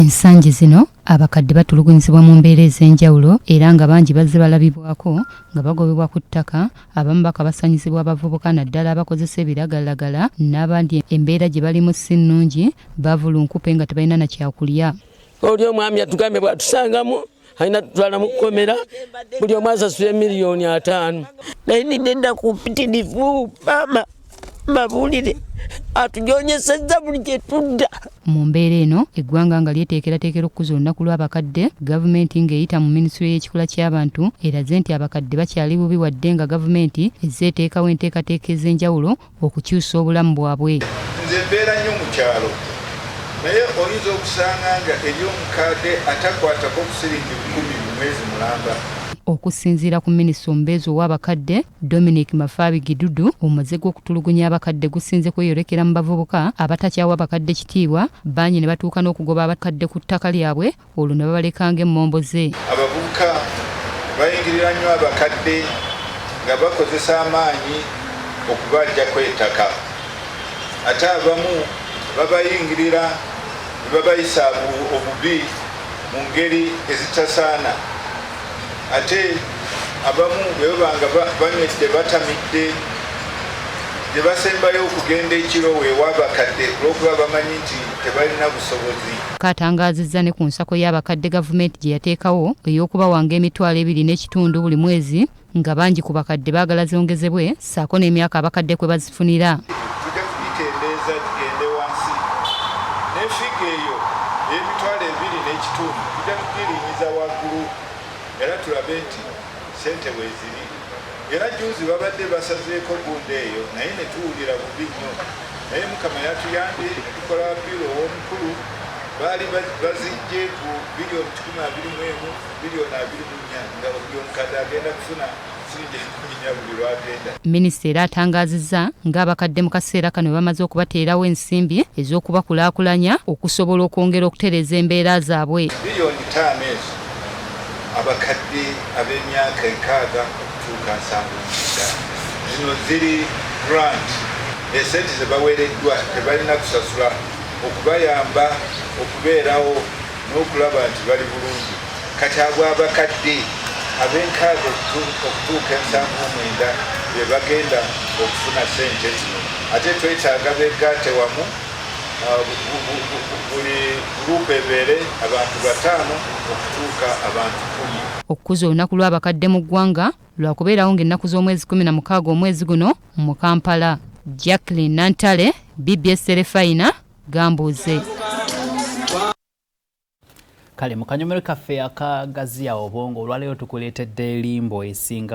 Ensangi zino abakadde batulugunyizibwa mu mbeera ez'enjawulo era nga bangi bazze balabibwako nga bagobebwa ku ttaka, abamu bakabasanyizibwa abavubuka naddala abakozesa ebiragalalagala n'abandi embeera gye balimu si nnungi, bavulunkupe nga tebalina na kyakulya. Oli omwami atugambye bw'atusangamu alina tutwala mu kkomera, buli omu asasula 50 million. Naye nina ennaku mpitirivu, maama, mbabuulire, atujonyesezza buli gye tudda. Mu mbeera eno, eggwanga nga lyeteekerateekera okukuza olunaku lw'abakadde, gavumenti ng'eyita mu minisitule y'ekikula ky'abantu eraze nti abakadde bakyali bubi wadde nga gavumenti ezze eteekawo enteekateeka ez'enjawulo okukyusa obulamu bwabwe. Nze mbeera nnyo mu kyalo, naye oyinza okusanga nga eri omukadde atakwatako ku siringi 1000 mu mwezi mulamba. Okusinziira ku minisita omubeezi ow'abakadde, Dominic Mafabi Gidudu, omuze gw'okutulugunya abakadde gusinze kweyolekera mu bavubuka abatakyawa abakadde kitiibwa, bangi ne batuuka n'okugoba abakadde ku ttaka lyabwe olwo ne babaleka ng'emmomboze. Abavubuka bayingirira nnyo abakadde nga bakozesa amaanyi okubajjako ettaka, ate abamu babayingirira ne babayisa obubi mu ngeri ezitasaana, ate abamu bwe baba nga banywedde, batamidde, gye basembayo okugenda ekiro weewa abakadde olw'okuba bamanyi nti tebalina busobozi. Katangaazizza ne ku nsako y'abakadde gavumenti gye yateekawo ey'okubawanga 2500 buli mwezi, nga bangi ku bakadde baagala zongezebwe, ssaako n'emyaka abakadde kwe bazifunira. Tujja kugikendeeza gigende wansi, ne figure eyo ey'e 2500 tujja kugirinyiza waggulu era tulabe nti sente weeziri. Era juzi babadde basazeeko gundi eyo, naye ne tuwulira bubi nnyo, naye Mukama yatuyambye ne tukola appeal ow'omukulu. Baali bazijje ku biliyoni 121 biliyoni 24, nga buli omukadde agenda kufuna siringi 4000 buli lwagenda. Minisita era atangaazizza ng'abakadde mu kaseera kano bwe bamaze okubateerawo ensimbi ez'okubakulaakulanya okusobola okwongera okutereeza embeera zaabwe. 5 biliyoni ezo, abakadde ab'emyaka 60 okutuuka 79, zino ziri grant, esente ze baweereddwa, tebalina kusasula, okubayamba okubeerawo n'okulaba nti bali bulungi. Kati abo abakadde ab'e 60 okutuuka 79 be bagenda okufuna sente zino. Ate twetaaga begatte wamu, buli gurupu ebeere abantu 5 okutuuka abantu 10. Okukuza olunaku lw'abakadde mu ggwanga lwakubeerawo ng'ennaku z'omwezi 16 omwezi guno mu Kampala. Jacqueline Nantale, BBS Terefayina, Gambuuze. Kale mu kanyomero kaffe akagaziya obwongo olwaleero tukuleetedde limbo esinga.